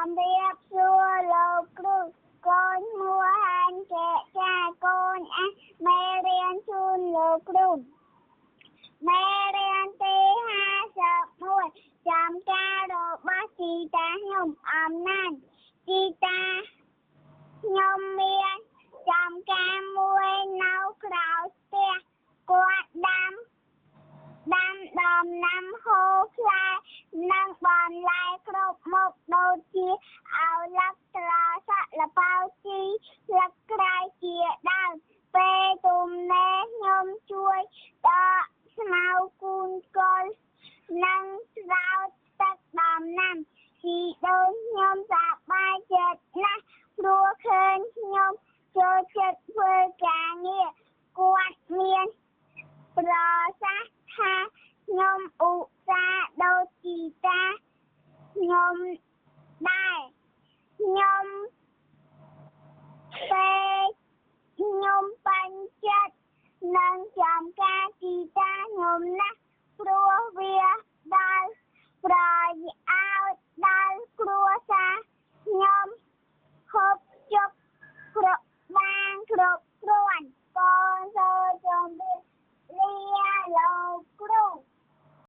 ជំរាបសួរលោកគ្រូ កូនឈ្មោះហានកែចា កូនអាមេរៀនជូនលោកគ្រូមេរៀនទី51 ចំការរបស់ជីតាខ្ញុំអំណាច។ ជីតាខ្ញុំមានចំការមួយនៅក្រៅផ្ទះ គាត់ដាំដំណាំហូរផ្លែនិងបន្លែគ្រប់មុខ ដូចជាឪឡឹក ត្រសក់ ល្ពៅ ជី ស្លឹកគ្រៃជាដើម។ ពេលទំនេរខ្ញុំជួយដកស្មៅ គូនកុល និងស្រោចទឹកដំណាំ។ ជីដូនខ្ញុំសប្បាយចិត្តណាស់ ព្រោះឃើញខ្ញុំចូលចិត្តធ្វើការងារ។ គាត់មានប្រសាសន៍ថាខ្ញុំឧស្សាហ៍ដូចជីតាខ្ញុំដែរ។ ខ្ញុំពេលខ្ញុំពេញចិត្តនឹងចំការជីតាខ្ញុំណាស់ ព្រោះវាដល់ប្រយោជន៍ដល់គ្រួសារខ្ញុំហូបចុកគ្រប់បានគ្រប់គ្រាន់។ កូនសូមជម្រាបលាលោក